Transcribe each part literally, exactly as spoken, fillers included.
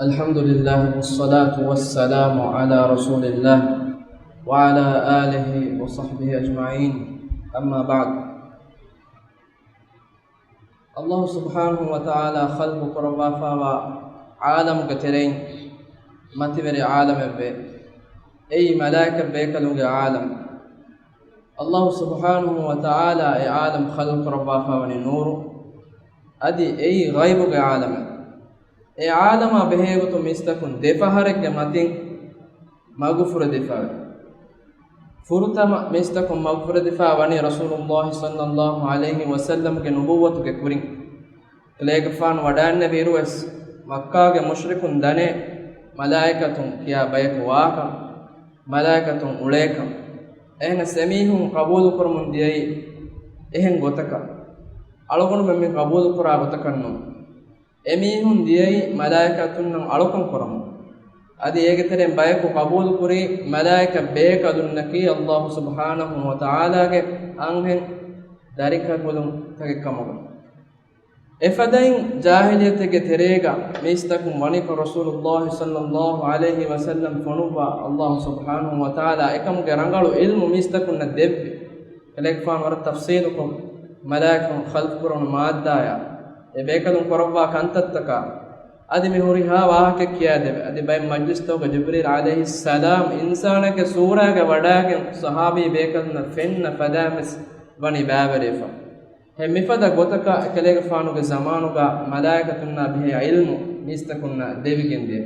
الحمد لله والصلاة والسلام على رسول الله وعلى آله وصحبه أجمعين. أما بعد. އައްލާހު ސުބްޙާނަހު ވަތަޢާލާ ޚަލްޤު ކުރައްވާފައިވާ ޢާލަމުގެ ތެރެއިން މަތިވެރި ޢާލަމެއްވޭ. އެއީ މަލާއިކަ ބޭކަލުންގެ ޢާލަމް. އައްލާހު ސުބްޙާނަހު ވަތަޢާލާ އެ ޢާލަމް ޚަލްޤު ކުރައްވާފައިވަނީ ނޫރު. އަދި އެއީ ޣައިބުގެ ޢާލަމެއް. އެ ޢާލަމާ ބެހޭގޮތުން މީސްތަކުން ދެފަހަރެއްގެ މަތިން މަގުފުރެދިފައިވޭ. ފުރަތަމަ މީސްތަކުން މަގުފުރެދިފައި ވަނީ ރަސޫލުއްލާހި ޞައްލައްލާހު ޢަލައިހި ވަސައްލަމްގެ ނުބުއްވަތުގެ ކުރިން. ކަލޭގެފާނު ވަޑައިންނެވިއިރުވެސް މައްކާގެ މުޝްރިކުން ދަނޭ މަލާއިކަތުން ކިޔާ ބަޔަކު ވާކަން، މަލާއިކަތުން އުޅޭކަން. އެހެނަސް އެމީހުން ޤަބޫލުކުރަމުން ދިޔައީ އެހެން ގޮތަކަށް. އަޅުގަނޑުމެން މި ޤަބޫލުކުރާ ގޮތަކަށް ނޫން. އެމީހުން ދިޔައީ މަލާއިކަތުންނަށް އަޅުކަން ކުރަމުން. އަދި އޭގެ ތެރެއިން ބަޔަކު ޤަބޫލުކުރީ މަލާއިކަ ބޭކަލުންނަކީ އައްލާހު ސުބްޙާނަހު ވަތަޢާލާގެ އަންހެން ދަރިކަކުލުންތަކެއް ކަމުގަ. އެފަދައިން ޖާހިލިއްޔަތެއްގެ ތެރޭގަ މީސްތަކުން ވަނިކޮށް ރަސޫލުއްލާހި ޞައްލައްލާހު ޢަލައިހި ވަސައްލަމް ފޮނުއްވާ އައްލާހު ސުބްޙާނަހު ވަތަޢާލާ އެކަމުގެ ރަނގަޅު ޢިލްމު މީސްތަކުންނަށް ދެއްވި. ކަލޭގެފާނު ވަރަށް ތަފްޞީލުކޮށް، މަލާއިކަތުން ޚަލްޤު ކުރަން މާއްދާޔާ، އެ ބޭކަލުން ކުރައްވާ ކަންތައްތަކާ، އަދި މި ހުރިހާ ވާހަކަ ކިޔާދެވޭ. އަދި ބައެއް މަޖްލިސްތަކުގަ ޖިބްރީލް ޢަލައިހިއްސަލާމް އިންސާނެއްގެ ސޫރާގަ ވަޑައިގެން ޞަޙާބީ ބޭކަލުންނަށް ފެންނަ ފަދައިން ވެސް ވަނީ ބައިވެރިވެފަ. ހެ މިފަދަ ގޮތަކަށް އެކަލޭގެފާނުގެ ޒަމާނުގަ މަލާއިކަތުންނާ ބެހޭ ޢިލްމު މީސްތަކުންނަށް ދެވިގެންދިޔަ.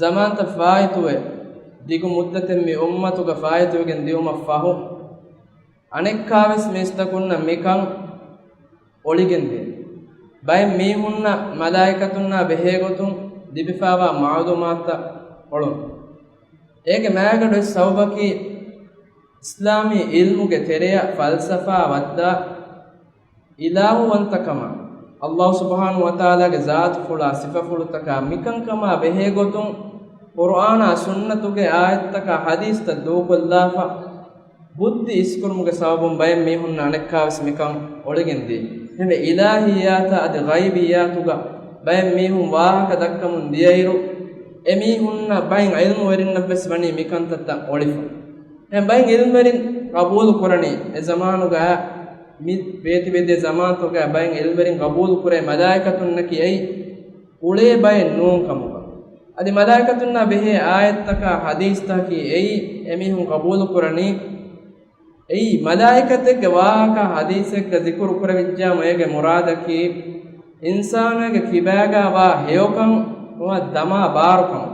ޒަމާންތައް ފާއިތުވެ، ދިގު މުއްދަތެއް މި އުއްމަތުގަ ފާއިތުވެގެން ދިޔުމަށް ފަހު، އަނެއްކާވެސް މީސްތަކުންނަށް މިކަން އޮޅިގެންދޭ. ބައެއް މީހުންނަށް މަލާއިކަތުންނާ ބެހޭގޮތުން ލިބިފައިވާ މަޢުލޫމާތުތައް އޮޅުން. އޭގެ މައިގަނޑު ސަބަބަކީ، އިސްލާމީ ޢިލްމުގެ ތެރެއަށް ފަލްސަފާ ވައްދާ، އިލާހުވަންތަކަމާ، އައްލާހު ސުބްޙާނަހު ވަތަޢާލާގެ ޒާތުފުޅާ ސިފަފުޅުތަކާ މިކަންކަމާ ބެހޭގޮތުން، ޤުރުއާނާ ސުންނަތުގެ އާޔަތްތަކާ ޙަދީޘްތައް ދޫކޮށްލާފަ، ބުއްދި އިސްކުރުމުގެ ސަބަބުން ބައެއް މީހުންނަށް އަނެއްކާވެސް މިކަން އޮޅިގެންދިޔަ. އެހެންވެ، އިލާހިއްޔާތާ އަދި ޣައިބިއްޔާތުގަ ބައެއް މީހުން ވާހަކަ ދައްކަމުން ދިޔައިރު، އެމީހުންނަށް ބައެއް ޢިލްމުވެރިންނަށްވެސް ވަނީ މިކަންތައްތައް އޮޅިފަ. އެހެން ބައެއް ޢިލްމުވެރިން ޤަބޫލު ކުރަނީ، އެ ޒަމާނުގަ މި ވޭތިވެދިޔަ ޒަމާންތަކުގަ ބައެއް ޢިލްމުވެރިން ޤަބޫލު ކުރޭ މަލާއިކަތުންނަކީ އެއީ އުޅޭ ބައެއް ނޫން ކަމުގަ. އަދި މަލާއިކަތުންނާ ބެހޭ އާޔަތްތަކާ ޙަދީޘްތަކަކީ އެއީ އެމީހުން ޤަބޫލު ކުރަނީ، އެއީ މަލާއިކަތެއްގެ ވާހަކަ ޙަދީޘެއްގަ ޛިކުރު ކުރެވިއްޖާމު އޭގެ މުރާދަކީ އިންސާނާގެ ކިބާގާ ވާ ހެޔޮކަން ނުވަތަ ދަމާ ބާރުކަމު.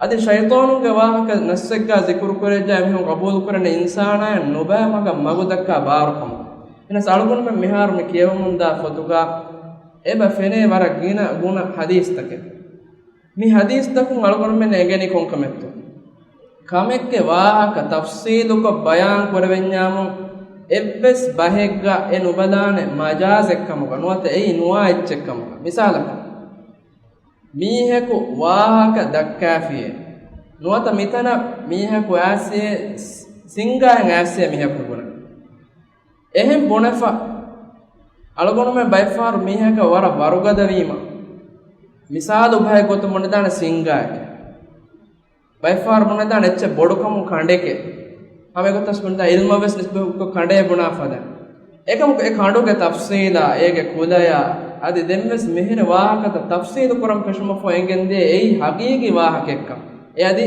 އަދި ޝައިޠާނުންގެ ވާހަކަ ނައްޞެއްގާ ޒިކުރު ކުރެއްޖާ އެމީހުން ޤަބޫލު ކުރަނީ އިންސާނާއަށް ނުބައި މަގަށް މަގު ދައްކާ ބާރުކަމު. އެހެނަސް އަޅުގަނޑުމެން މިހާރު މި ކިޔަވަމުންދާ ފޮތުގާ އެބަ ފެނޭ ވަރަށް ގިނަ ގުނަ ޙަދީޘްތަކެއް. މި ޙަދީޘްތަކުން އަޅުގަނޑުމެން އެނގެނީ ކޮންކަމެއްތޯ؟ ކަމެއްގެ ވާހަކަ ތަފްޞީލުކޮށް ބަޔާން ކުރެވެންޏާމު، އެއްވެސް ބަހެއްގަ އެ ނުބަލާނެ މަޖާޒެއްކަމުގަ ނުވަތަ އެއީ ނުވާ އެއްޗެއްކަމުގަ. މިސާލަކަށް، މީހަކު ވާހަކަ ދައްކާފިޔޭ ނުވަތަ މިތަނަށް މީހަކު އައިސޭ، ސިންގާއިން އައިސޭ މީހަކު ބުނެ. އެހެން ބުނެފަ، އަޅުގަނޑުމެން ބައެއްފަހަރު މީހަކަށް ވަރަށް ވަރުގަދަވީމަ، މިސާލު ބަހެއް ގޮތުން ބުނެދާނެ ސިންގާއެކޭ. ބައެއްފަހަރު ބުނެދާނެ އެއްޗެއް ބޮޑުކަމުން ކަނޑެކޭ. ހަމަ އެގޮތަށް ބުނެދާ ޢިލްމަށް ވެސް ނިސްބަތްކޮށް ކަނޑޭ ބުނާ ފަދަ. އެކަމަކު އެ ކަނޑުގެ ތަފްޞީލާ، އޭގެ ކުލަޔާ، އަދި ދެންވެސް މިހިރަ ވާހަކަތައް ތަފްޞީލު ކުރަން ފެށުމަށްފަހު އެނގެންދޭ އެއީ ޙަޤީޤީ ވާހަކައެއްކަން. އެ އަދި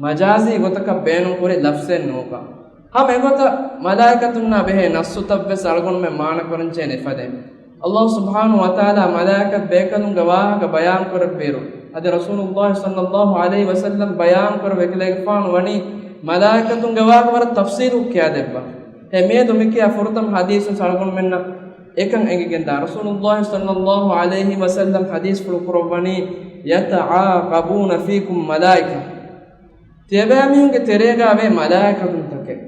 މަޖާޒީ ގޮތަކަށް ބޭނުންކުރި ލަފްޒެއް ނޫންކަން. ހަމަ އެގޮތަށް މަލާއިކަތުންނާ ބެހޭ ނައްޞުތައްވެސް އަޅުގަނޑުމެން މާނަކުރަންޖެހޭނެ އެފަދައިން. އައްލާހު ސުބްޙާނަހު ވަތަޢާލާ މަލާއިކަތް ބޭކަލުންގެ ވާހަކަ ބަޔާންކުރެއްވިއިރު، އަދި ރަސޫލުއްލާހި ޞައްލައްލާހު ޢަލައިހި ވަސައްލަމް ބަޔާންކުރެއްވި ކަލޭގެފާނު ވަނީ މަލާއިކަތުންގެ ވާހަކަ ވަރަށް ތަފްޞީލު ކިޔާދެއްވާ. އެ މިއަދު މިކިޔާ ފުރަތަމަ ޙަދީޘުން އަޅުގަނޑުމެންނަށް އެކަން އެނގިގެންދާ. ރަސޫލުއްލާހި ޞައްލައްލާހު ޢަލައިހި ވަސައްލަމް ޙަދީޘްފުޅު ކުރައްވަނީ، "يتعاقبون فيكم ملائكة." ތިޔަބައިމީހުންގެ ތެރޭގާވޭ މަލާއިކަތުންތަކެއް.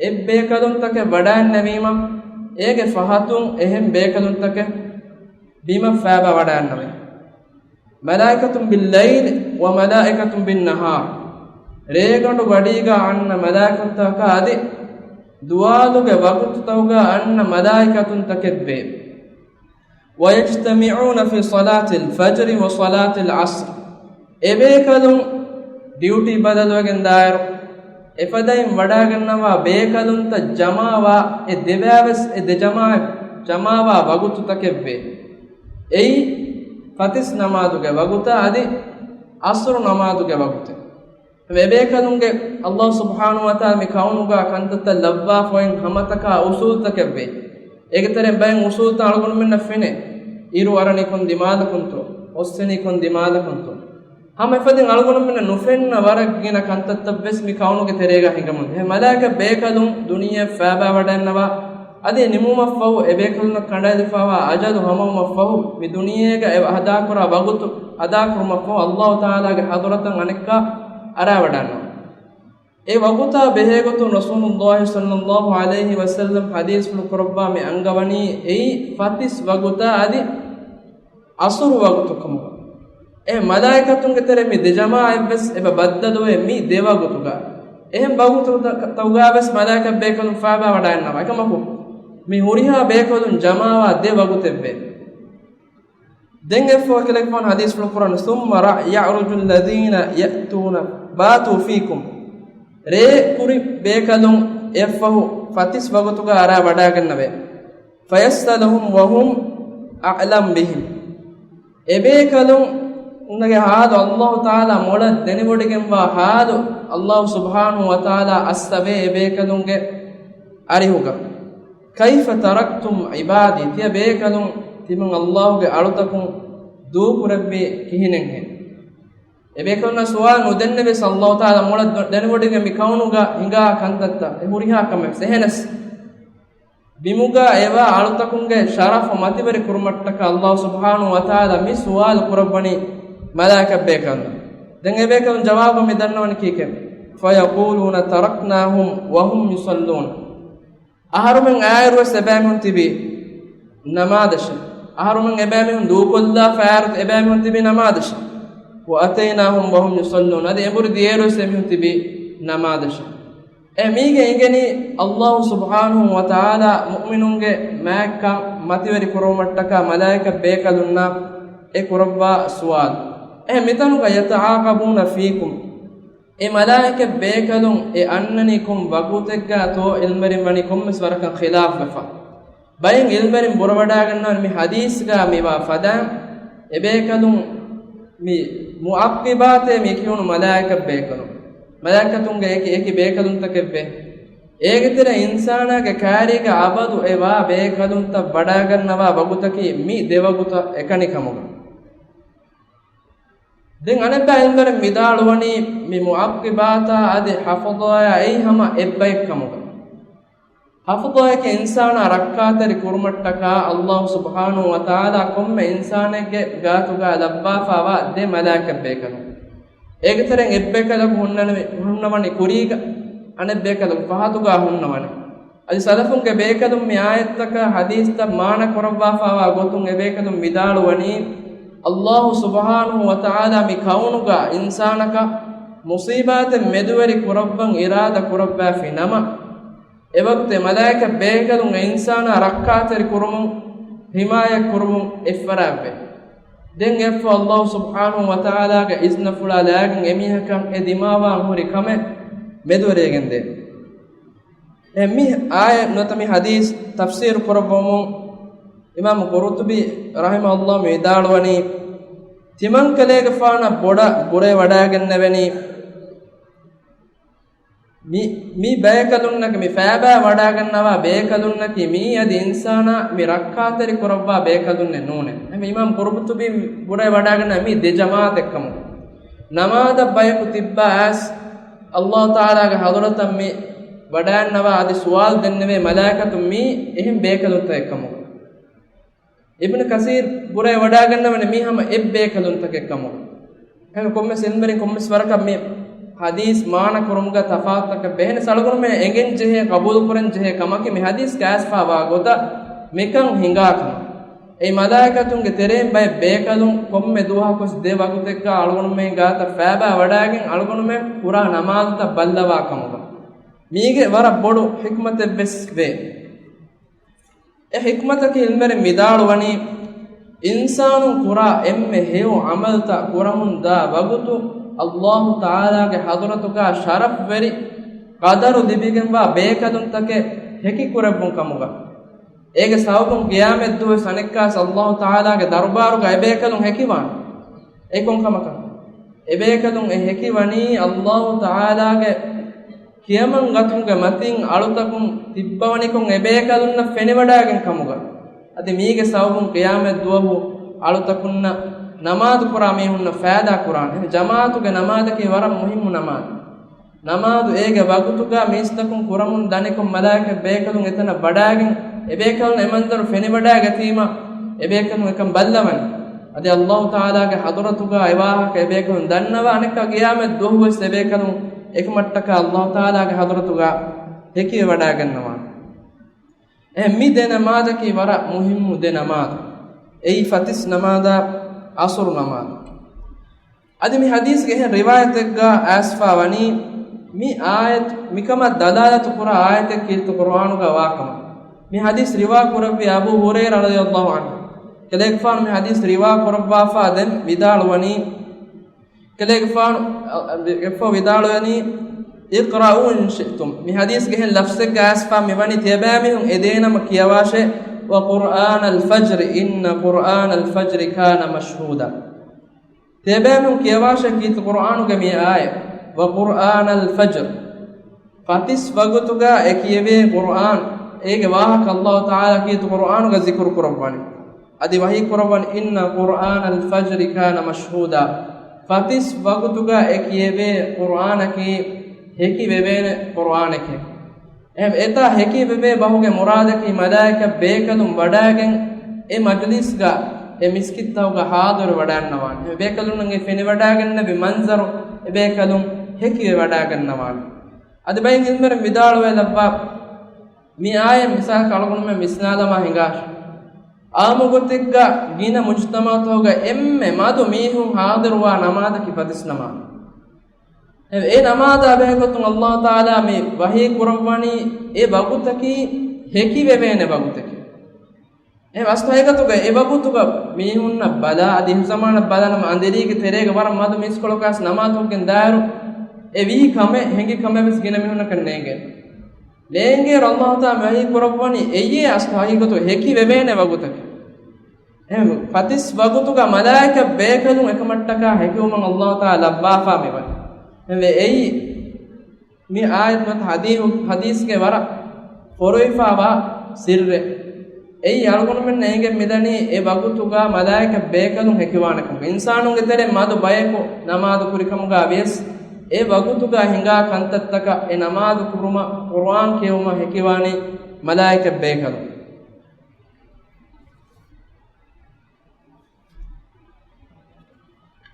އެއްބޭކަލުންތަކެއް ވަޑައިންނެވީމަ، އޭގެ ފަހަތުން އެހެން ބޭކަލުންތަކެއް ބިމަށް ފައިބާ ވަޑައިންނެވޭ. ملائكة بالليل وملائكة بالنهار. ރޭގަނޑު ގަޑީގަ އަންނަ މަލާއިކަތުންތަކާ އަދި ދުވާލުގެ ވަގުތުތަކުގަ އަންނަ މަލާއިކަތުންތަކެއްވޭ. ويجتمعون في صلاة الفجر وصلاة العصر. އެބޭކަލުން ޑިއުޓީ ބަދަލުވެގެން ދާއިރު، އެފަދައިން ވަޑާގަންނަވާ ބޭކަލުންތައް ޖަމާވާ އެ ދެބައިވެސް އެ ދެ ޖަމާ، ޖަމާވާ ވަގުތުތަކެއްވޭ. އެއީ ފަތިސް ނަމާދުގެ ވަގުތާ އަދި އަސުރު ނަމާދުގެ ވަގުތެއް. އެބޭކަލުންގެ އައްލާހު ސުބްޙާނަހު ވަތަޢާލާ މި ކައުނުގަ ކަންތައްތައް ލައްވާފައި ހަމަތަކާ އުސޫލުތަކެއްވޭ. އޭގެ ތެރެއިން ބައެއް އުސޫލުތައް އަޅުގަނޑުމެންނަށް ފެނޭ. އިރު އަރަނީ ކޮން ދިމާލަކުންތޯ؟ އޮއްސެނީ ކޮން ދިމާލަކުންތޯ؟ ހަމަ އެފަދައިން އަޅުގަނޑުމެންނަށް ނުފެންނަ ވަރަށް ގިނަ ކަންތައްތައްވެސް މި ކައުނުގެ ތެރޭގަ ހިނގަމުން. އެ މަލާއިކަ ބޭކަލުން ދުނިޔެ ފައިބާވަޑައިންނަވާ އަދި ނިމުމަށްފަހު އެބޭކަލުންނަށް ކަނޑައެޅިފައިވާ އަޖަލު ހަމަވުމަށްފަހު މި ދުނިޔޭގަ އެ އަދާކުރާ ވަގުތު އަދާކުރުމަށްފަހު އައްލާހު ތަޢާލާގެ ޙަޟްރަތަށް އަނެއްކާ އަރާވަޑައިންނަވާ. އެ ވަގުތާ ބެހޭގޮތުން ރަސޫލުއްލާހި ޞައްލައްލާހު ޢަލައިހި ވަސައްލަމް ޙަދީޘްފުޅު ކުރައްވާ މި އަންގަވަނީ އެއީ ފަތިސް ވަގުތާ އަދި އަސުރު ވަގުތު ކަމުގަ. އެ މަލާއިކަތުންގެ ތެރޭ މި ދެ ޖަމާއަތްވެސް އެބަ ބައްދަލުވޭ މި ދެ ވަގުތުގަ. އެހެން ވަގުތުތަކުގަވެސް މަލާއިކަ ބޭކަލުން ފައިބާވަޑައިންނަވާ. އެކަމަކު މި ހުރިހާ ބޭކަލުން ޖަމާވާ ދެ ވަގުތެއްވޭ. ދެން އެއްފަހު ކަލޭގެފާނު ޙަދީޘްފުޅު ކުރަން، ثم يعرج الذين يأتون باتوا فيكم. ރޭ ކުރި ބޭކަލުން އެއްފަހު ފަތިސް ވަގުތުގަ އަރާ ވަޑާގަންނަވޭ. فيسألهم وهم أعلم بهم. އެބޭކަލުންގެ ޙާލު އައްލާހު ތަޢާލާ މޮޅަށް ދެނެވޮޑިގެންވާ ޙާލު އައްލާހު ސުބްޙާނަހު ވަތަޢާލާ އައްސަވޭ އެބޭކަލުންގެ އަރިހުގަ. كيف تركتم عبادي؟ ތިޔަ ބޭކަލުން ތިމަން އައްލާހުގެ އަޅުތަކުން ދޫކުރެއްވީ ކިހިނެއްހެން؟ އެބޭކަލުންނަށް ސުވާލު ނުދެންނެވިޔަސް އައްލާހު ތަޢާލާ މޮޅަށް ދެނެވޮޑިގެން މި ކައުނުގަ ހިނގާ ކަންތައްތައް އެ ހުރިހާ ކަމެއް އެހެނަސް. ބިމުގަ އެވާ އަޅުތަކުންގެ ޝަރަފު މަތިވެރި ކުރުމަށްޓަކާ އައްލާހު ސުބްޙާނަހު ވަތަޢާލާ މި ސުވާލު ކުރައްވަނީ މަލާއިކަ ބޭކަލުން. ދެން އެބޭކަލުން ޖަވާބު މި ދަންނަވަނީ ކީކޭ؟ فيقولون تركناهم وهم يصلون. އަހަރުމެން އާއިރުވެސް އެބައިމީހުން ތިބީ ނަމާދަށެ. އަހަރުމެން އެބައިމީހުން ދޫކޮށްލާފަ އާއިރު އެބައިމީހުން ތިބީ ނަމާދަށެ. وأتيناهم وهم يصلون. އަދި އެނބުރި ދިޔައިރުވެސް އެމީހުން ތިބީ ނަމާދަށެ. އެ މީގެ އިނގެނީ އައްލާހު ސުބްޙާނަހު ވަތަޢާލާ މުއުމިނުންގެ މާތްކަން މަތިވެރި ކުރުމަށްޓަކާ މަލާއިކަ ބޭކަލުންނާ އެ ކުރައްވާ ސުވާލު. އެ މިތަނުގަ يتعاقبون فيكم. އެ މަލާއިކަ ބޭކަލުން އެ އަންނަނީ ކޮން ވަގުތެއްގާތޯ ޢިލްމުވެރިން ވަނީ ކޮންމެސް ވަރަކަށް ޚިލާފުވެފަ. ބައެއް ޢިލްމުވެރިން ބުރަވަޑައިގަންނަވަނީ މި ޙަދީޘްގަ މިވާ ފަދައިން އެބޭކަލުން މި މުޢައްޤިބާތޭ މި ކިޔުނު މަލާއިކަ ބޭކަލުން. މަލާއިކަތުންގެ އެކި އެކި ބޭކަލުންތަކެއްވޭ. އޭގެ ތެރެ އިންސާނާގެ ކާރީގަ އަބަދު އެ ވާ ބޭކަލުންތައް ވަޑައިގަންނަވާ ވަގުތަކީ މި ދެވަގުތަށް އެކަނި ކަމުގަ. ދެން އަނެއްބައި ޢިލްމުވެރިން ވިދާޅުވަނީ މި މުޢައްޤިބާތާ އަދި ޙަފަޟާޔާ އެއީ ހަމަ އެއްބައެއް ކަމުގަ. ޙަފަޟާޔަކީ އިންސާނާ ރައްކާތެރި ކުރުމަށްޓަކާ އައްލާހު ސުބްޙާނަހު ވަތަޢާލާ ކޮންމެ އިންސާނެއްގެ ގާތުގަ ލައްވާފައިވާ ދެ މަލާއިކަ ބޭކަލުން. އޭގެ ތެރެއިން އެއްބޭކަލަކު ހުންނަނިވި-، ހުންނަވަނީ ކުރީގަ، އަނެއްބޭކަލަކު ފަހަތުގަ ހުންނަވަނީ. އަދި ސަލަފުންގެ ބޭކަލުން މި އާޔަތްތަކާ ޙަދީޘްތައް މާނަ ކުރައްވާފައިވާ ގޮތުން އެބޭކަލުން ވިދާޅުވަނީ، އައްލާހު ސުބްޙާނަހު ވަތަޢާލާ މި ކައުނުގަ އިންސާނަކަށް މުޞީބާތެއް މެދުވެރި ކުރައްވަން އިރާދަ ކުރައްވާފި ނަމަ، އެވަގުތު އެ މަލާއިކަ ބޭކަލުން އެ އިންސާނާ ރައްކާތެރި ކުރުމުން، ޙިމާޔަތް ކުރުމުން އެއްފަރާތްވޭ. ދެން އެއަށްފަހު އައްލާހު ސުބްޙާނަހު ވަތަޢާލާގެ އިޒްނަފުޅާ ލާގެން އެމީހަކަށް އެ ދިމާވާން ހުރި ކަމެއް މެދުވެރިވެގެންދޭ. އެ މި އާޔަތް ނުވަތަ މި ޙަދީޘް ތަފްސީރު ކުރައްވަމުން އިމާމު ޤުރުޠުބީ ރަޙިމަހުﷲ މި ވިދާޅުވަނީ، ތިމަންކަލޭގެފާނަށް ބޮޑަށް ބުރައެއް ވަޑައިގެންނެވެނީ، މި، މި ބޭކަލުންނަކަށް، މި ފައިބާ ވަޑައިގަންނަވާ ބޭކަލުންނަކީ މިއީ އަދި އިންސާނާ މި ރައްކާތެރި ކުރައްވާ ބޭކަލުންނެއް ނޫނޭ. އެހެން އިމާމް ޤުރުޠުބީ ބުރައެއް ވަޑައިގަންނަ މި ދެ ޖަމާޢަތެއްކަމުގަ. ނަމާދަށް ބަޔަކު ތިއްބާ އައިސް، އައްލާހު ތަޢާލާގެ ޙަޟްރަތަށް މި ވަޑައިގަންނަވާ އަދި ސުވާލު ދެންނެވޭ މަލާއިކަތުން މީ އެހެން ބޭކަލުންތައް އެއްކަމުގަ. އިބްނު ކަސީރު ބުރައެއް ވަޑައިގަންނަވަނީ މީ ހަމަ އެއް ބޭކަލުންތަކެއް ކަމުގަ. އެހެން ކޮންމެސް ޢިލްމުވެރިން ކޮންމެސް ވަރަކަށް މި ޙަދީޘް މާނަ ކުރުމުގަ ތަފާތުތަކެއް ވޭ. އެހެނަސް އަޅުގަނޑުމެން އެނގެން ޖެހޭ، ޤަބޫލު ކުރަން ޖެހޭ ކަމަކީ މި ޙަދީޘްގަ އައިސްފައިވާ ގޮތަށް މިކަން ހިނގާ ކަމަށް. އެ މަލާއިކަތުންގެ ތެރެއިން ބައެއް ބޭކަލުން ކޮންމެ ދުވަހަކުވެސް ދެ ވަގުތެއްގަ އަޅުގަނޑުމެން ގާތަށް ފައިބާ ވަޑައިގެން އަޅުގަނޑުމެން ކުރާ ނަމާދުތައް ބައްލަވާ ކަމުގަ. މީގެ ވަރަށް ބޮޑު ޙިކްމަތެއްވެސް ވޭ. އެ ޙިކްމަތަކީ ޢިލްމުވެރިން ވިދާޅުވަނީ، އިންސާނުން ކުރާ އެންމެ ހެޔޮ ޢަމަލުތައް ކުރަމުންދާ ވަގުތު، އައްލާހު ތަޢާލާގެ ޙަޟްރަތުގަ ޝަރަފްވެރި ޤަދަރު ލިބިގެންވާ ބޭކަލުންތަކެއް ހެކިކުރެއްވުން ކަމުގަ. އޭގެ ސަބަބުން ޤިޔާމަތްދުވަސް އަނެއްކާސް އައްލާހު ތަޢާލާގެ ދަރުބާރުގަ އެބޭކަލުން ހެކިވާނެ. އެ ކޮން ކަމަކަށް؟ އެބޭކަލުން އެ ހެކިވަނީ އައްލާހު ތަޢާލާގެ ކިޔަމަން ގަތުމުގެ މަތިން އަޅުތަކުން ތިއްބަވަނިކޮށް އެބޭކަލުންނަށް ފެނިވަޑައިގެން ކަމުގަ. އަދި މީގެ ސަބަބުން ޤިޔާމަތް ދުވަހު އަޅުތަކުންނަށް ނަމާދު ކުރާ މީހުންނަށް ފައިދާ ކުރާނެ. ޖަމާޢަތުގެ ނަމާދަކީ ވަރަށް މުހިއްމު ނަމާދު. ނަމާދު އޭގެ ވަގުތުގަ މީސްތަކުން ކުރަމުން ދަނިކޮށް، މަލާއިކަ ބޭކަލުން އެތަނަށް ވަޑައިގެން، އެބޭކަލުން އެމަންޒަރު ފެނިވަޑައިގަތީމަ، އެބޭކަލުން އެކަން ބައްލަވަނީ. އަދި އައްލާހު ތަޢާލާގެ ޙަޟްރަތުގަ އެވާހަކަ އެބޭކަލުން ދަންނަވާ، އަނެއްކާ ޤިޔާމަތް ދުވަހުވެސް އެބޭކަލުން އެކަމަށްޓަކާ އައްލާހު ތަޢާލާގެ ޙަޟްރަތުގަ ހެކިވެވަޑައިގަންނަވާނެ. އެހެން މި ދެ ނަމާދަކީ ވަރަށް މުހިއްމު ދެ ނަމާދު. އެއީ ފަތިސް ނަމާދާ ޢަޞުރު ނަމާދު. އަދި މި ޙަދީޘްގެ އެހެން ރިވާޔަތެއްގަ އައިސްފާ ވަނީ، މި އާޔަތް، މިކަމަށް ދަލާލަތު ކުރާ އާޔަތެއް ކީރިތި ޤުރުއާނުގަ ވާކަމަށް. މި ޙަދީޘް ރިވާ ކުރެއްވީ އަބޫ ހުރައިރާ ރަޟިޔަﷲ ޢަންހު. ކަލޭގެފާނު މި ޙަދީޘް ރިވާ ކުރައްވާފާ ދެން ވިދާޅުވަނީ، ކަލޭގެފާނު، އަ، އަ، ވި-، އެއްފަހު ވިދާޅުވަނީ، "اقرؤوا إن شئتم." މި ޙަދީޘްގެ އެހެން ލަފްޒެއްގަ އައިސްފާ މި ވަނީ ތިޔަބައިމީހުން އެދޭނަމަ ކިޔަވާށޭ، "وقرآن الفجر إن قرآن الفجر كان مشهودا." ތިޔަބައިމީހުން ކިޔަވާށޭ ކީރިތި ޤުރުއާނުގެ މި އާޔަތް، "وقرآن الفجر." ފަތިސް ވަގުތުގަ އެ ކިޔެވޭ ޤުރުއާން، އޭގެ ވާހަކަ އައްލާހު ތަޢާލާ ކީރިތި ޤުރުއާނުގަ ޒިކުރު ކުރައްވަނީ. އަދި ވަޙީ ކުރައްވަނީ، "إن قرآن الفجر كان مشهودا." ފަތިސް ވަގުތުގަ އެ ކިޔެވޭ ޤުރުއާނަކީ ހެކި ވެވޭނެ ޤުރުއާނެކޭ. އެހެން އެތާ ހެކި ވެވޭ ބަހުގެ މުރާދަކީ މަލާއިކަ ބޭކަލުން ވަޑައިގެން އެ މަޖުލިސްގަ އެ މިސްކިތްތަކުގަ ޙާޟިރު ވަޑައިގަންނަވާނެ. އެ ބޭކަލުންނަށް އެ ފެނިވަޑައިގެންނެވި މަންޒަރު އެ ބޭކަލުން ހެކިވެ ވަޑައިގަންނަވާނެ. އަދި ބައެއް ޢިލްމުވެރިން ވިދާޅުވެލައްވާ، މި އާޔަތް މިސާލަކަށް އަޅުގަނޑުމެން ވިސްނާލަމާ ހިނގާށޭ. އާއްމު ގޮތެއްގަ ގިނަ މުޖުތަމަޢުތަކުގަ އެންމެ މަދު މީހުން ޙާޟިރުވާ ނަމާދަކީ ފަތިސް ނަމާދު. އެ، އެ ނަމާދާ ބެހޭގޮތުން އައްލާހު ތަޢާލާ މި ވަޙީ ކުރައްވަނީ އެ ވަގުތަކީ ހެކިވެވޭނެ ވަގުތަކީ. އެ އަސްލު ޙަޤީޤަތުގަ އެ ވަގުތުގަ މީހުންނަށް ބަލާ، އަދި އެހު ޒަމާނަށް ބަލާނަމަ އަނދިރީގެ ތެރޭގަ ވަރަށް މަދު މީސްކޮޅަކާސް ނަމާދު ހިނގިގެން ދާއިރު، އެ ވީ ކަމެއް ހެނގި ކަމެއް ވެސް ގިނަ މީހުންނަކަށް ނޭނގޭ. ނޭނގޭ އައްލާހު ތަޢާލާ ވަޙީ ކުރައްވަނީ އެއީ އަސްލު ޙަޤީޤަތު ހެކި ވެވޭނެ ވަގުތަކީ. އެހެން ފަތިސް ވަގުތުގަ މަލާއިކަ ބޭކަލުން އެކަމަށްޓަކާ ހެކިވުމަށް އައްލާހު ތަޢާލާ ލައްވާފާ މިވަނީ. އެހެންވެ އެއީ މި އާޔަތް ނުވަތަ ޙަދީ-، ޙަދީޘްގެ ވަރަށް ފޮރުވިފާވާ ސިއްރެއް. އެއީ އަޅުގަނޑުމެންނަށް އެނގެން މިދަނީ އެ ވަގުތުގަ މަލާއިކަ ބޭކަލުން ހެކިވާނެ ކަމުގަ. އިންސާނުންގެ ތެރެއިން މަދު ބަޔަކު ނަމާދު ކުރި ކަމުގަ ވިޔަސް، އެ ވަގުތުގަ ހިނގާ ކަންތައްތަކަށް އެ ނަމާދު ކުރުމަށް، ޤުރުއާން ކިޔެވުމަށް ހެކިވާނީ މަލާއިކަ ބޭކަލުން.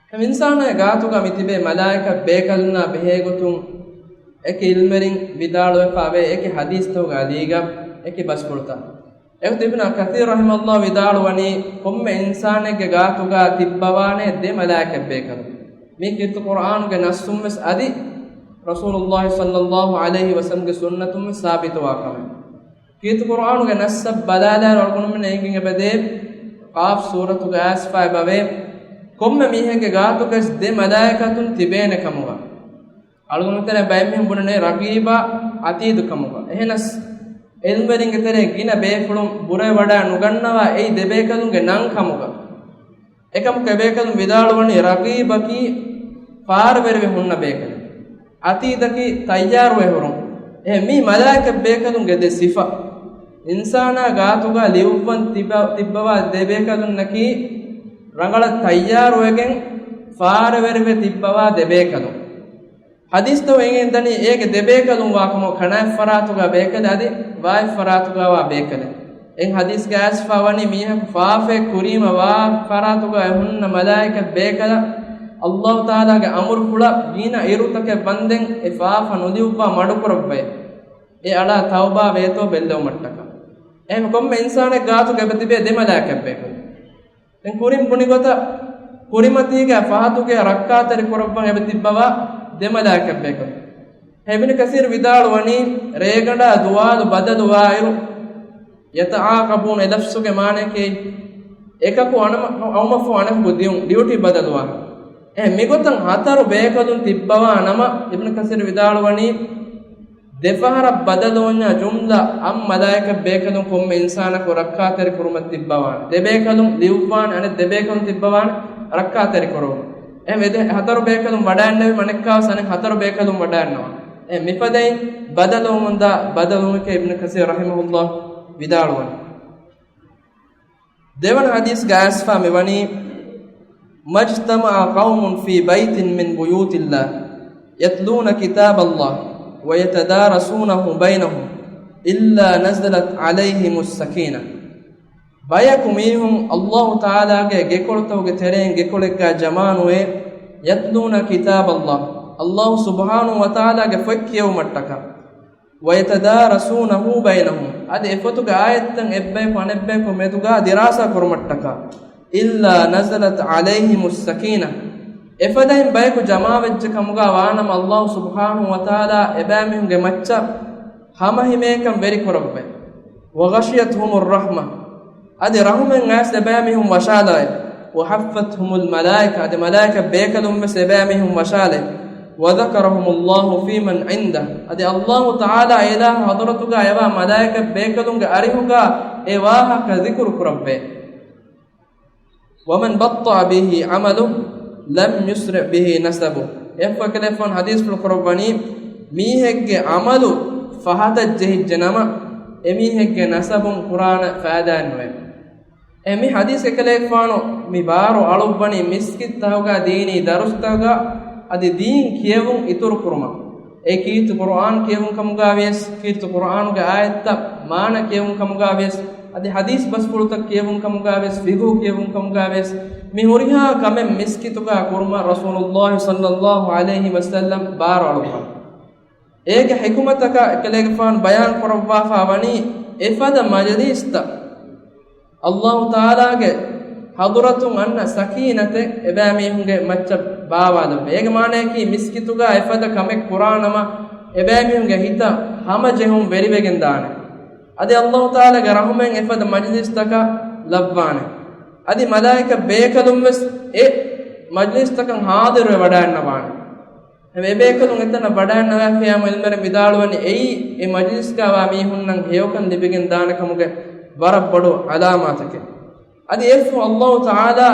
އެ އިންސާނާގެ ގާތުގަ މި ތިބޭ މަލާއިކަ ބޭކަލުންނާ ބެހޭގޮތުން އެކި ޢިލްމުވެރިން ވިދާޅުވެފާވޭ، އެކި ޙަދީޘްތަކުގެ އަލީގަ، އެކި ބަސްފުޅުތައް. އެގޮތުން އިބްނު ކަޘީރު ރަޙިމަހުﷲ ވިދާޅުވަނީ، ކޮންމެ އިންސާނެއްގެ ގާތުގަ ތިއްބަވާނެ ދެ މަލާއިކަ ބޭކަލުން. މީ ކީރިތި ޤުރުއާނުގެ ނައްޞުން ވެސް އަދި ރަސޫލުﷲ ޞައްލަﷲ ޢަލައިހި ވަސައްލަމްގެ ސުންނަތުން ވެސް ސާބިތުވާ ކަމެއް. ކީރިތި ޤުރުއާނުގެ ނައްޞަށް ބަލާލާއިރު އަޅުގަނޑުމެންނަށް އެނގިގެން އެބަދޭ، ޤާފް ސޫރަތުގަ އައިސްފަ އެބަވޭ، ކޮންމެ މީހެއްގެ ގާތުގައި ދެ މަލާއިކަތުން ތިބޭނެ ކަމުގަ. އަޅުގަނޑު ތެރޭ ބައެއް މީހުން ބުނަނީ ރަޤީބާ ޢަތީދު ކަމުގަ. އެހެނަސް، ޢިލްމުވެރިންގެ ތެރޭ ގިނަ ބޭފުޅުން ބުރަވެވަޑައި ނުގަންނަވާ އެއީ ދެބޭކަލުންގެ ނަން ކަމުގަ. އެކަމަކު އެބޭކަލުން ވިދާޅުވަނީ ރަޤީބަކީ ފާރުވެރިވެ ހުންނަ ބޭކަލެއް. ޢަތީދަކީ ތައްޔާރުވެ ހުރުން. އެހެން މި މަލާއިކަ ބޭކަލުންގެ ދެ ސިފަ. އިންސާނާ ގާތުގަ ލިޔުއްވަން ތިބަ-، ތިއްބަވާ ދެ ބޭކަލުންނަކީ ރަނގަޅަށް ތައްޔާރުވެގެން ފާރުވެރިވެ ތިއްބަވާ ދެ ބޭކަލުން. ޙަދީޘްތައް އެނގެން ދަނީ އޭގެ ދެ ބޭކަލުން ވާކަމަށް، ކަނާތް ފަރާތުގަ ބޭކަލެއް އަދި ވާތް ފަރާތުގަ ވާ ބޭކަލެއް. އެހެން ޙަދީޘްގައި އައިސްފަ ވަނީ މީހަކު ފާފައެއް ކުރީމަ ވާ ފަރާތުގައި ހުންނަ މަލާއިކަ ބޭކަލަށް އައްލާހު ތަޢާލާގެ އަމުރުފުޅަށް ގިނަ އިރުތަކެއް ވަންދެން އެ ފާފަ ނުލިޔުއްވާ މަޑުކުރައްވައޭ. އެ އަޅާ ތައުބާ ވޭތޯ ބެއްލެވުމަށްޓަކާ. އެހެން ކޮންމެ އިންސާނެއް ގާތުގަ އެބަ ތިބޭ ދެ މަލާއިކަ ބޭކަލުން. ދެން ކުރިން ބުނި ގޮތަށް ކުރިމަތީގެ ފަހަތުގެ ރައްކާތެރި ކުރައްވަން އެބަ ތިއްބަވާ ދެ މަލާއިކަ ބޭކަލުން. އިބްނު ކަސީރު ވިދާޅުވަނީ، ރޭގަނޑާ ދުވާލު ބަދަލުވާއިރު، ޔަތަޢާޤަބޫނަ އެ ލަފްޒުގެ މާނަޔަކީ، އެކަކު އަނަމަ-، އައުމަށްފަހު އަނެކަކު ދިޔުން، ޑިއުޓީ ބަދަލުވާނެ. އެ މިގޮތަށް ހަތަރު ބޭކަލުން ތިއްބަވާ ނަމަ، އިބްނު ކަސީރު ވިދާޅުވަނީ، ދެފަހަރަށް ބަދަލުވަންޏާ ޖުމްލަ އަށް މަލާއިކަ ބޭކަލުން ކޮންމެ އިންސާނަކު ރައްކާތެރި ކުރުމަށް ތިއްބަވާނެ. ދެ ބޭކަލުން ލިޔުއްވާނެ، އަނެއް ދެ ބޭކަލުން ތިއްބަވާނެ ރައްކާތެރި ކުރުމަށް. އެހެންވެ، ދެ ހަތަރު ބޭކަލުން ވަޑައިންނެވި މަނެއްކާވެސް އަނެއް ހަތަރު ބޭކަލުން ވަޑައިންނަވާ. އެ މިފަދައިން ބަދަލުވަމުންދާ ބަދަލުވުމެކޭ އިބްނު ކަސީރު ރަޙިމަހުﷲ ވިދާޅުވަނީ. ދެވަނަ ޙަދީޘްގަ އައިސްފާ މިވަނީ، ما اجتمع قوم في بيت من بيوت الله يتلون كتاب الله ويتدارسونه بينهم إلا نزلت عليهم السكينة. ބަޔަކު މީހުން ﷲ ތަޢާލާގެ ގެކޮޅުތަކުގެ ތެރެއިން ގެކޮޅެއްގަ ޖަމާނުވޭ، يتلون كتاب الله، ﷲ ސުބްޙާނަހޫ ވަތަޢާލާގެ ފޮތް ކިޔެވުމަށްޓަކާ، ويتدارسونه بينهم، އަދި އެ ފޮތުގެ އާޔަތްތައް އެއްބަޔަކު އަނެއްބަޔަކު މެދުގަ ދިރާސާ ކުރުމަށްޓަކާ، إلا نزلت عليهم السكينة، އެފަދައިން ބަޔަކު ޖަމާވެއްޖެ ކަމުގަ ވާނަމަ، ﷲ ސުބްޙާނަހޫ ވަތަޢާލާ އެބައިމީހުންގެ މައްޗަށް ހަމަ ހިމޭކަން ވެރިކުރައްވައި. وغشيتهم الرحمة، އަދި ރަޙުމެއް އައިސް އެބައިމީހުން ވަށާލައި. وحفتهم الملائكة، އަދި މަލާއިކަ ބޭކަލުން ވެސް އެބައިމީހުން ވަށާލައި. وذكرهم الله فيمن عنده، އަދި ﷲ ތަޢާލާ އެ އިލާހު ޙަޟްރަތުގަ އެވާ މަލާއިކަ ބޭކަލުންގެ އަރިހުގަ އެ ވާހަކަ ޒިކުރު ކުރައްވައި. ومن بطأ به عمله لم يسرع به نسبه. އެއަށްފަހު އެކަލޭގެފާނު ޙަދީޘްފުޅު ކުރައްވަނީ، މީހެއްގެ ޢަމަލު ފަހަތަށް ޖެހިއްޖެ ނަމަ، އެމީހެއްގެ ނަސަބުން ކުރާނެ ފައިދާއެއް ނުވޭ. އެ މި ޙަދީޘް އެކަލޭގެފާނު މި ބާރު އަޅުއްވަނީ މިސްކިތްތަކުގަ، ދީނީ ދަރުސްތަކުގަ، އަދި ދީން ކިޔެވުން އިތުރު ކުރުމަށް. އެ ކީރިތި ޤުރުއާން ކިޔެވުން ކަމުގަ ވިޔަސް، ކީރިތި ޤުރުއާނުގެ އާޔަތްތައް މާނަ ކިޔެވުން ކަމުގަ ވިޔަސް، އަދި ޙަދީޘް ބަސްފުޅުތައް ކިޔެވުން ކަމުގަ ވިޔަސް، ފިޤުހު ކިޔެވުން ކަމުގަ ވިޔަސް، މި ހުރިހާ ކަމެއް މިސްކިތުގަ ކުރުމަށް ރަސޫލުﷲ ޞައްލަﷲ ޢަލައިހި ވަސައްލަމް ބާރު އަޅުއްވަން. އޭގެ ޙިކުމަތަކަށް އެކަލޭގެފާނު ބަޔާން ކުރައްވާފާ ވަނީ، އެފަދަ މަޖިލީސްތައް ﷲ ތަޢާލާގެ ޙަޟުރަތުން އަންނަ ސަކީނަތެއް އެބައިމީހުންގެ މައްޗަށް ބާވާލައްވަ. އޭގެ މާނަޔަކީ މިސްކިތުގަ އެފަދަ ކަމެއް ކުރާނަމަ، އެބައިމީހުންގެ ހިތަށް ހަމަޖެހުން ވެރިވެގެން ދާނެ. އަދި ﷲ ތަޢާލާގެ ރަޙުމެއް އެފަދަ މަޖިލީސްތަކަށް ލައްވާނެ. އަދި މަލާއިކަ ބޭކަލުން ވެސް އެ މަޖިލީސްތަކަށް ޙާޟިރުވެ ވަޑައިންނަވާނެ. އެ ބޭކަލުން އެތަނަށް ވަޑައިންނަވާފިޔާމު ޢިލްމުވެރިން ވިދާޅުވަނީ، އެއީ އެ މަޖިލިސްގަވާ މީހުންނަށް ހެޔޮކަން ލިބިގެން ދާނެ ކަމުގެ ވަރަށް ބޮޑު ޢަލާމާތެކެވެ. އަދި އެއަށްފަހު ﷲ ތަޢާލާ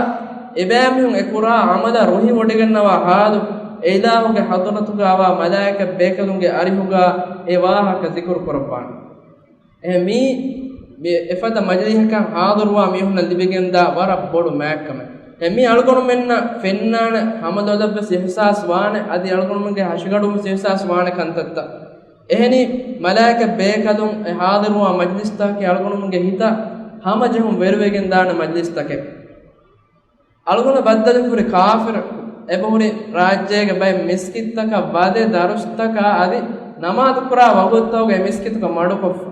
އެބައިމީހުން އެކުރާ ޢަމަލަށް ރުހިވޮޑިގަންނަވާ ޙާލު، އެ އިލާހުގެ ޙަޟްރަތުގަވާ މަލާއިކަ ބޭކަލުންގެ އަރިހުގަ އެ ވާހަކަ ޒިކުރު ކުރައްވާނެ. އެ މީ، މި އެފަދަ މަޖިލީހަކަށް ޙާޟިރުވާ މީހުންނަށް ލިބިގެންދާ ވަރަށް ބޮޑު މާތްކަމެއް. އެ މީ އަޅުގަނޑުމެންނަށް ފެންނާނެ، ހަމަލޮލަށްވެސް އިޙްސާސް ވާނެ، އަދި އަޅުގަނޑުމެންގެ ހަށިގަނޑުންވެސް އިޙްސާސް ވާނެ ކަންތައްތައް. އެހެނީ، މަލާއިކަ ބޭކަލުން އެ ޙާޟިރުވާ މަޖިލިސްތަކަކީ އަޅުގަނޑުމެންގެ ހިތަށް ހަމަޖެހުން ވެރިވެގެންދާނެ މަޖިލިސްތަކެއް. އަޅުގަނޑަށް ބައްދަލުވެފަ ހުރި ކާފިރު، އެބަހުރި ރާއްޖޭގެ ބައެއް މިސްކިތްތަކަށް ވަދެ ދަރުސްތަކާ އަދި ނަމާދު ކުރާ ވަގުތުތަކުގަ އެ މިސްކިތުގަ މަޑުކޮށްފަ.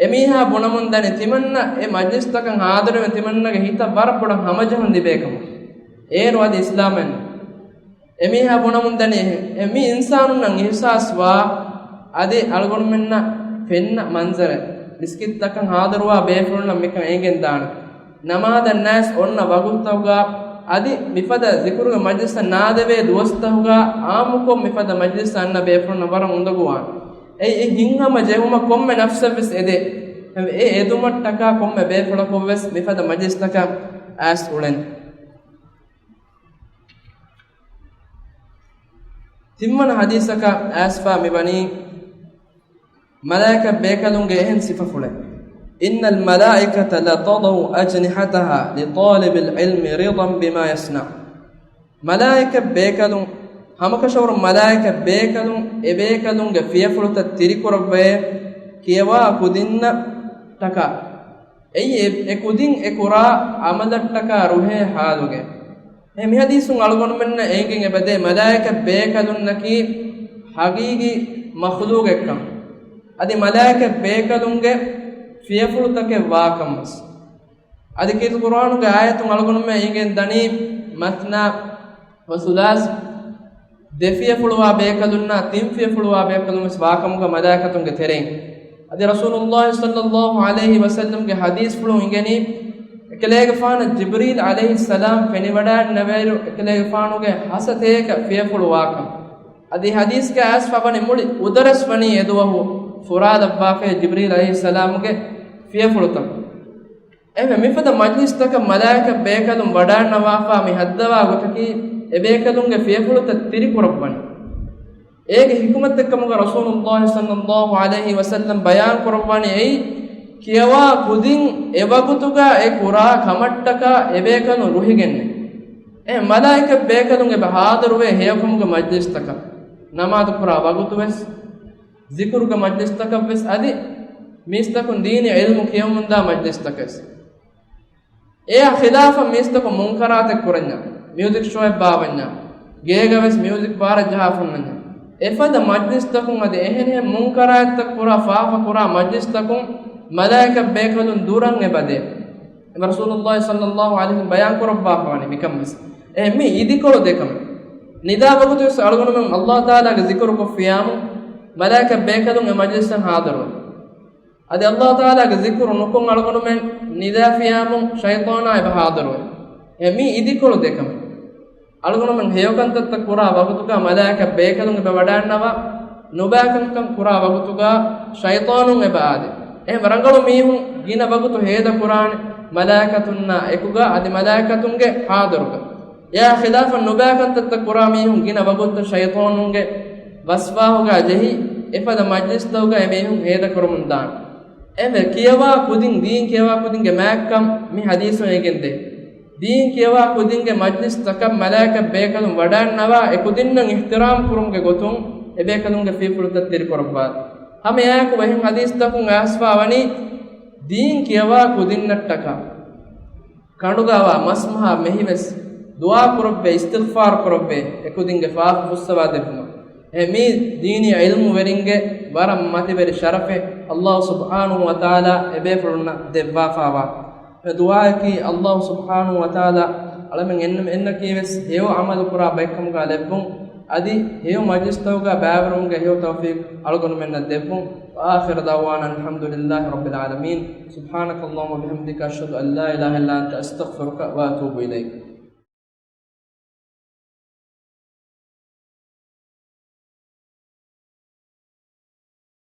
އެމީހާ ބުނަމުން ދަނީ ތިމަންނަ އެ މަޖިލިސްތަކަށް ޙާޟިރުވެ ތިމަންނަގެ ހިތަށް ވަރަށް ބޮޑަށް ހަމަޖެހުން ލިބޭކަމަށް. އޭރު އަދި އިސްލާމެއް ނޫން. އެމީހާ ބުނަމުން ދަނީ އެ މި އިންސާނުންނަށް އިޙްސާސް ވާ އަދި އަޅުގަނޑުމެންނަށް ފެންނަ މަންޒަރެއް، މިސްކިތްތަކަށް ޙާޟިރުވާ ބޭފުޅުންނަށް މިކަން އެނގެންދާނެ. ނަމާދަށް ނައިސް އޮންނަ ވަގުތުތަކުގަ އަދި މިފަދަ ޒިކުރުގެ މަޖިލިސްތައް ނާދެވޭ ދުވަސްތަކުގަ އާއްމުކޮށް މިފަދަ މަޖިލިސް އަންނަ ބޭފުޅުންނަށް ވަރަށް އުނދަގޫވާނެ. އެއީ އެ ހިތްހަމަޖެހުމަށް ކޮންމެ ނަފްސެއްވެސް އެދޭ. އެ އެދުމަށްޓަކާ ކޮންމެ ބޭފުޅަކުވެސް މިފަދަ މަޖިލިސްތަކަށް އައިސް އުޅެން. ތިންވަނަ ޙަދީޘަކަށް އައިސްފާ މިވަނީ، މަލާއިކަ ބޭކަލުންގެ އެހެން ސިފަފުޅެއް. إن الملائكة لتضع أجنحتها لطالب العلم رضا بما يصنع. މަލާއިކަ ބޭކަލުން، ހަމަކަށަވަރުން މަލާއިކަ ބޭކަލުން އެބޭކަލުންގެ ފިޔަފުޅުތައް ތިރިކުރައްވައޭ، ކިޔަވާ ކުދިންނަށްޓަކާ. އެއީ އެ، އެ ކުދިން އެ ކުރާ ޢަމަލަށްޓަކާ ރުހޭ ޙާލުގެ. އެ މިޙަދީޘުން އަޅުގަނޑުމެންނަށް އެނގެން އެބަދޭ މަލާއިކަ ބޭކަލުންނަކީ ޙަޤީޤީ މަޚްލޫޤެއްކަން. އަދި މަލާއިކަ ބޭކަލުންގެ ފިޔަފުޅުތަކެއް ވާކަންވެސް. އަދި ކީރިތި ޤުރުއާނުގެ އާޔަތުން އަޅުގަނޑުމެން އެނގެން ދަނީ، މަސްނާ ވަ ސުލާސް، ދެފިޔަފުޅުވާ ބޭކަލުންނާ ތިންފިޔަފުޅުވާ ބޭކަލުން ވެސް ވާކަމުގަ މަލާއިކަތުންގެ ތެރެއިން. އަދި ރަސޫލުﷲ ޞައްލަﷲ ޢަލައިހި ވަސައްލަމްގެ ޙަދީޘްފުޅުން އިނގެނީ، އެކަލޭގެފާނަށް ޖިބްރީލް ޢަލައިހިއްސަލާމް ފެނިވަޑައިންނެވިއިރު، އެކަލޭގެފާނުގެ ހަސަތޭކަ ފިޔަފުޅު ވާކަން. އަދި ޙަދީޘްގައި އައިސްފަ ވަނީ މުޅި އުދަރަސް ވަނީ އެދުވަހު ފުރާލައްވާފައި ޖިބްރީލް ޢަލައިހިއްސަލާމުގެ ފިޔަފުޅުތައް. އެހެންވެ، މިފަދަ މަޖްލިސްތަކަށް މަލާއިކަ ބޭކަލުން ވަޑައިންނަވާފަ މި ހައްދަވާ ގޮތަކީ، އެބޭކަލުންގެ ފިޔަފުޅުތައް ތިރިކުރައްވަން. އޭގެ ޙިކުމަތެއްކަމުގަ ރަސޫލުﷲ ޞައްލަﷲ ޢަލައިހި ވަސައްލަމް ބަޔާން ކުރައްވަނީ އެއީ، ކިޔަވާ ކުދިން އެވަގުތުގަ އެ ކުރާ ކަމަށްޓަކާ އެބޭކަލުން ރުހިގެންނެ. އެ މަލާއިކަ ބޭކަލުން އެބަ ޙާޟިރުވޭ ހެޔޮކަމުގެ މަޖްލިސްތަކަށް. ނަމާދު ކުރާ ވަގުތުވެސް، ޒިކުރުގެ މަޖްލިސްތަކަށްވެސް އަދި މީސްތަކުން ދީނީ ޢިލްމު ކިޔަމުންދާ މަޖްލިސްތަކަސް. އެއާ ޚިލާފަށް މީސްތަކުން މުންކަރާތެއް ކުރަންޏާ، މިއުޒިކް ޝޯއެއް ބާވަންޏާ، ގޭގަވެސް މިއުޒިކް ބާރަށް ޖަހާ ފުންނަންޏާ، އެފަދަ މަޖްލިސްތަކުން އަދި އެހެނިހެން މުންކަރާތްތައް ކުރާ ފާފަ ކުރާ މަޖްލިސްތަކުން މަލާއިކަ ބޭކަލުން ދުރަށް އެބަދޭ. އެބަ ރަސޫލުﷲ ޞައްލަﷲ ޢަލައިހި ވަސައްލަމް ބަޔާން ކުރައްވާފަވަނީ މިކަން ވެސް. އެ މި އިދިކޮޅު ދެކަމެއް. ނިދާ ވަގުތު ވެސް އަޅުގަނޑުމެން ﷲ ތަޢާލާގެ ޒިކުރު ކޮށްފިޔާމު، މަލާއިކަ ބޭކަލުން އެ މަޖްލިސްއަށް ޙާޟިރު. އަދި ﷲ ތަޢާލާގެ ޒިކުރު ނުކޮށް އަޅުގަނޑުމެން ނިދާފިޔާމު ޝައިޠާނާ އެބަ ޙާޟިރު. އެ މި އިދިކޮޅު ދެކަމެއް. އަޅުގަނޑުމެން ހެޔޮކަންތައްތައް ކުރާ ވަގުތުގަ މަލާއިކަ ބޭކަލުން އެބަ ވަޑައިންނަވާ، ނުބައިކަންކަން ކުރާ ވަގުތުގަ ޝައިޠާނުން އެބަ އާދޭ. އެހެން ރަނގަޅު މީހުން ގިނަ ވަގުތު ހޭދަ ކުރާނެ މަލާއިކަތުންނާ އެކުގަ އަދި މަލާއިކަތުންގެ ޙާޟިރުގަ. އެއާ ޚިލާފަށް ނުބައިކަންތައްތައް ކުރާ މީހުން ގިނަ ވަގުތު ޝައިޠާނުންގެ ވަސްވާހުގަ ޖެހި، އެފަދަ މަޖްލިސްތަކުގަ އެ މީހުން ހޭދަ ކުރަމުން ދާނެ. އެހެންވެ، ކިޔަވާ ކުދިން، ދީން ކިޔަވާ ކުދިންގެ މާތްކަން މި ޙަދީޘުން އެނގެންދޭ. ދީން ކިޔަވާ ކުދިންގެ މަޖްލިސްތަކަށް މަލާއިކަ ބޭކަލުން ވަޑައިންނަވާ އެ ކުދިންނަށް އިޙްތިރާމް ކުރުމުގެ ގޮތުން އެބޭކަލުންގެ ފިޔަފުޅުތައް ތިރިކުރައްވާ. ހަމައެއާއެކު އެހެން ޙަދީޘްތަކުން އައިސްފާ ވަނީ ދީން ކިޔަވާ ކުދިންނަށްޓަކާ ކަނޑުގަވާ މަސްމަހާ މެހިވެސް ދުޢާ ކުރައްވޭ، އިސްތިޣްފާރު ކުރައްވޭ، އެކުދިންގެ ފާފަ ފުއްސަވާ ދެއްވުމަށް. އެ މީ ދީނީ ޢިލްމުވެރިންގެ ވަރަށް މަތިވެރި ޝަރަފެއް ﷲ ސުބްޙާނަހޫ ވަތަޢާލާ އެބޭފުޅުންނަށް ދެއްވާފާވާ. މި ދުޢާއަކީ ﷲ ސުބްޙާނަހޫ ވަތަޢާލާ އަޅަމެން އެން-، އެންނަކީވެސް ހެޔޮ ޢަމަލު ކުރާ ބައެއްކަމުގަ ލެއްވުން، އަދި ހެޔޮ މަޖްލިސްތަކުގަ ބައިވެރިވުމުގެ ހެޔޮ ތައުފީޤު އަޅުގަނޑުމެންނަށް ދެއްވުން. وآخر دعوانا أن الحمد لله رب العالمين. سبحانك اللهم وبحمدك، أشهد أن لا إله إلا أنت، أستغفرك وأتوب إليك.